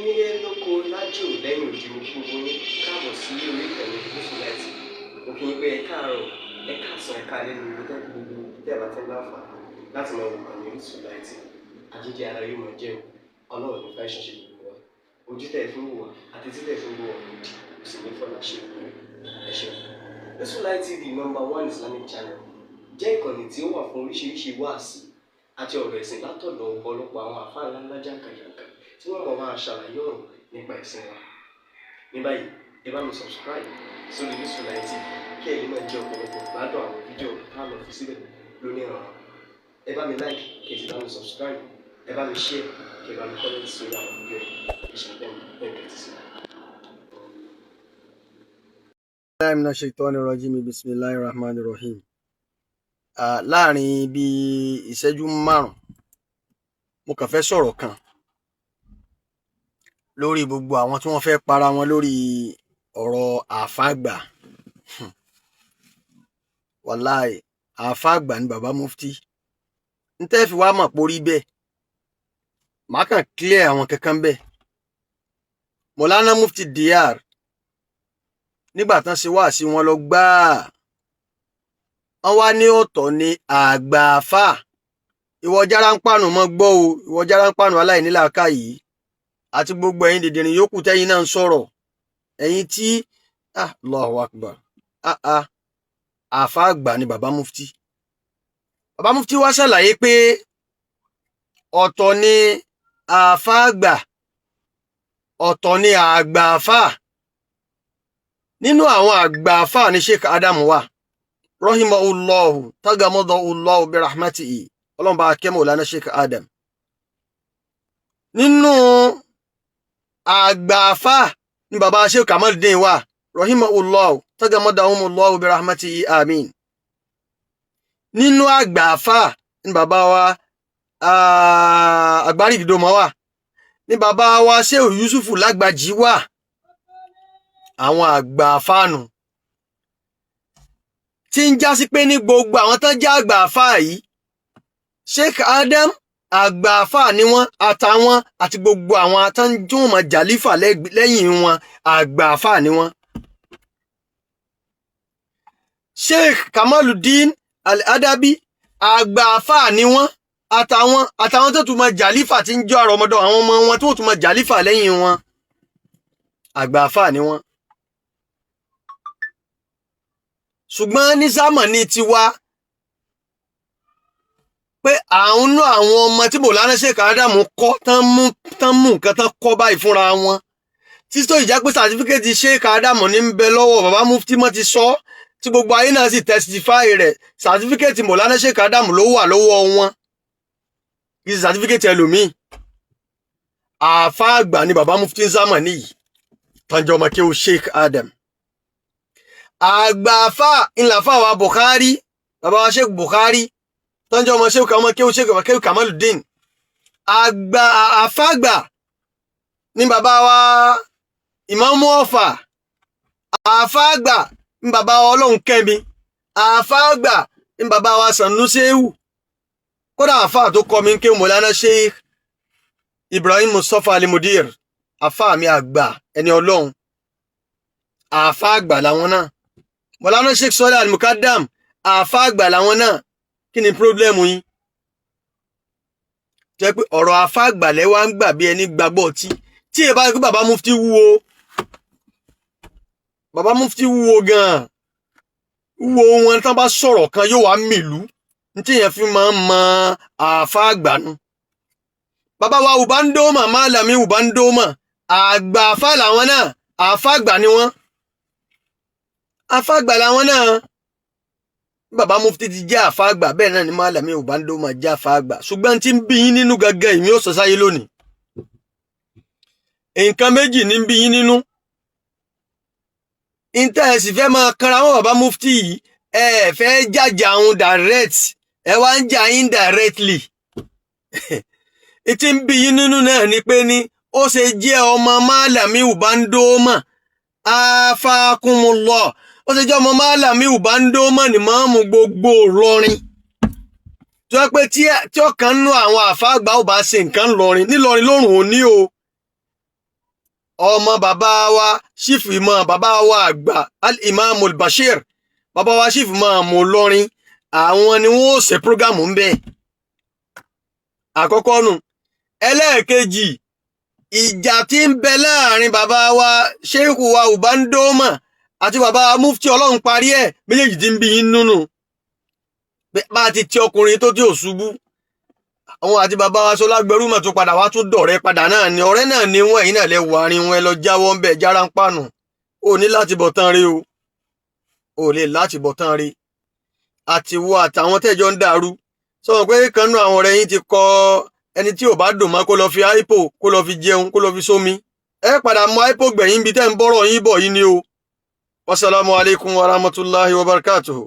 Nílé lóko lájò lẹ́yìn odi, mo kí gbogbo yín káàbọ̀ sí orí ìkànnì Gúúsù Láìtì. Mo kí yín pé ẹ káàárọ̀, ẹ káàsán, ẹ káalẹ́ ní ibi tẹ́ gbogbo tẹ́ bá ti ń láǹfààní láti máa wo ìkànnì Orísun Láìtì. Àjíjẹ ara yóò máa jẹ́ o, Ọlọ́run ní fẹ́ ṣiṣẹ́ gbogbo wa. Ojú tẹ́ ẹ fi ń wò wá àti tí tẹ́ ẹ fi ń wò wá òdì kò sì ní fọ́nà ṣe ìpínlẹ̀. Ẹ ṣeun. Orísun Light TV, number one Islamic channel, jẹ́ ìkànnì tí ó wà fún oríṣiríṣi wáàsí àti ọ̀rọ̀ ẹ̀sìn látọ̀dọ̀ ọ̀pọ̀lọpọ̀ àwọn àfáà ńláńlá jàǹkànjàǹkàn tí wọ́n mọ̀ máa ṣàlàyé ọ̀rọ̀ nípa ẹ̀sìn wa. Ní báyìí, ẹ bá mi subscribe sórí Orísun Light TV kí ẹ lè máa jẹ ọ̀pọ̀lọpọ̀ gbádùn àwọn fídíò tá a lọ fi síbẹ̀ lónìí ọ̀rọ̀. Ẹ bá mi like, kí ẹ sì bá mi subscribe, ẹ bá mi share, kí ẹ bá mi comment sórí àwọn fídíò yìí. Ẹ ṣe bẹ́ẹ̀ bẹ́ẹ̀ tẹ́tí sí i. Min shaitani rajim, bismillahir rahmanir rahim. Láàrin bí ìṣẹ́jú 5, mo kàn fẹ́ sọ̀rọ̀ kan lórí gbogbo àwọn tí wọ́n fẹ́ para wọn lórí ọ̀rọ̀ àfáàgbà. Wàláì, àfáàgbà ni bàbá mufti. N tẹ́ fi wá mọ̀ pórí bẹ́ẹ̀, màá kàn clear àwọn kankan bẹ́ẹ̀. Mọ̀lánà Mufti DR, nígbà tán ṣe wá sí wọn lọ gbáà, wọn wá ní ọ̀tọ̀ ni àgbààfà. Ìwọ járáńpáànù mọ gbọ́ o, ìwọ járáńpáànù aláìnílàáká yìí àti gbogbo ẹ̀yin dìndìnrín yòókù tẹ́yin náà ń sọ̀rọ̀, ẹ̀yin tí Allahu Akbar, àfà àgbà ni bàbá mufti. Bàbá mufti wá ṣàlàyé pé ọ̀tọ̀ ni àfà àgbà, ọ̀tọ̀ ni àgbààfà. Nínú àwọn àgbààfà ní Sheikh Adam wà, rahimahullahu tagamadahu bi rahmatihi, ọlọ́run bá kẹ́ Mawlana Sheikh Adam. Nínú àgbààfà ní bàbá Sheikh Kamaluddin wà, rahimahullahu tagamadahu bi rahmatihi, amin. Nínú àgbààfà ní bàbá wa Àgbárígidòmọ̀ wà, ní bàbá wa Sheikh Yusufu Lágbàjì wà. Àwọn àgbààfà nù tí ń jásí pé ní gbogbo àwọn tán jẹ́ àgbààfà yìí, Sheikh Adam àgbààfà ni wọ́n, àtàwọn àti gbogbo àwọn tán tí wọ́n mọ̀ jàlífà lẹ́yìn wọn, àgbààfà ni wọ́n. Sheikh Kamaluddin Al-Adabi àgbààfà ni wọ́n, àtàwọn tó tún mọ̀ jàlífà tí ń jọ àrọmọdọ́ àwọn ọmọ wọn tó tún mọ̀ jàlífà lẹ́yìn wọn, àgbààfà ni wọ́n. Ṣùgbọ́n ní sámọ̀ní tiwa pé àwọn nú àwọn ọmọ tí Mọ̀lánà Sheikh Adam kọ́ tán mú nǹkan tán kọ́ báyìí fúnra wọn, títọ́ ìjà pé sàtífíkẹ́tì Sheikh Adam ní ń bẹ lọ́wọ́ bàbá mufti mọ́ ti sọ, tí gbogbo ayé náà sì testify rẹ̀, sàtífíkẹ́tì Mọ̀lánà Sheikh Adam ló wà lọ́wọ́ wọn, kì í ṣe sàtífíkẹ́tì ẹlòmíì. Àáfàá àgbà ni bàbá mufti sámọ̀ní yìí, tọ́jọ́ ọmọ kéwú Sheikh Adam. Àgbààfà ńláfà wa Bukhari, bàbá wa Sheikh Bukhari, tọ́jọ́ ọmọ Sheikh ọmọ kéwú Sheikh Kamaluddin. Àgbà àfàgbà ní bàbá wa Ìmáàmù Ọ̀fà. Àfàgbà ní bàbá wa Ọlọ́run kẹ́mi. Àfàgbà ní bàbá wa Sanusewu. Kódà àfà tó kọ́ mi ń kéwú Mọ̀lánà Sheikh Ibrahim Mustapha Alimudir, àfà mi àgbà ẹni Ọlọ́run, àfà àgbà làwọn náà. Mọ̀lánà Sheikh Sọ́lá Al-Mukadam, àfà àgbà làwọn náà. Kí ni pírọ́blẹ́mù yín? Jẹ́ pé ọ̀rọ̀ àfà àgbà lẹ́wà ń gbà bí ẹni gbàgbọ́ ọtí. Tí ẹ bá rí pé bàbá mufti wúwo, bàbá mufti wúwo gan-an, wúwo wọn tán bá sọ̀rọ̀ kan yóò wá mìlú ní tí èèyàn fi máa ń mọ àfà àgbà nu. Bàbá wa Ubandoma, Malami Ubandoma, àgbà àfà làwọn náà, àfà àgbà ni wọ́n, àfà àgbà làwọn náà. Bàbá mufti ti jẹ́ àfà àgbà, bẹ́ẹ̀ náà ni Malami Ubandoma jẹ́ àfà àgbà. Ṣùgbọ́n tí ń bí yín nínú gangan, èmi ò sọ sáyé lónìí. Nǹkan méjì ní ń bí yín nínú. Ìtẹ́ ẹ sì fẹ́ máa kanra mọ́ bàbá mufti yìí, ẹ fẹ́ jàjà òun direct, ẹ wá ń jà indirectly. Ìtí ń bí yín nínú náà ni pé ní ó ṣe jẹ́ ọmọ Malami Ubandoma, afakumullah, ó ṣe jẹ́ ọmọ Malami Ubandoma ní mọ́ọ̀mù gbogbo Ìlọrin, tó yẹ pé tí ọ̀kan nú àwọn àfáàgbà ò bá ṣe nǹkan lọrin nílọrin lórùn òní o. Ọmọ bàbá wa, Chief Imam, bàbá wa àgbà Al-Imamul Bashir, bàbá wa Chief Imam Ìlọrin, àwọn ni wọ́n ó ṣe program ń bẹ̀. Àkọ́kọ́ nù. Ẹlẹ́ẹ̀kejì, ìjà tí ń bẹ láàrin bàbá wa Sheikh wa Ubandoma àti bàbá Mufti Ọlọ́run parí ẹ̀, méjèèjì tí ń bí yín nínú bá a ti ti ọkùnrin tó tí ò ṣubú. Àwọn àti bàbá wa Ṣọlágbẹrú mà tún padà wá tún dọ̀rẹ́ padà náà ni. Ọ̀rẹ́ náà ni wọ́n. Ẹ̀yin náà lẹ wà àárín wọn. Ẹ lọ jáwọ́ ń bẹ̀, jára ń pànù. Ò ní láti bọ̀ tán rí o, ò lè láti bọ̀ tán rí. Àti wo àtàwọn tẹ́jọ́ ń dàrú sọ̀rọ̀ pé kanú àwọn ọ̀rẹ́ yín ti kọ ẹni tí ò bá dùn mọ́, kó lọ fi hypo, kó lọ fi jẹun, kó lọ fi sómi. Ẹ padà mọ hypo gbẹ̀yìn bí tẹ́ ń bọ́rọ̀ yín bọ̀ yín ni o. Wasalaamu alaykum wa rahmatulahi wa barakatuhu.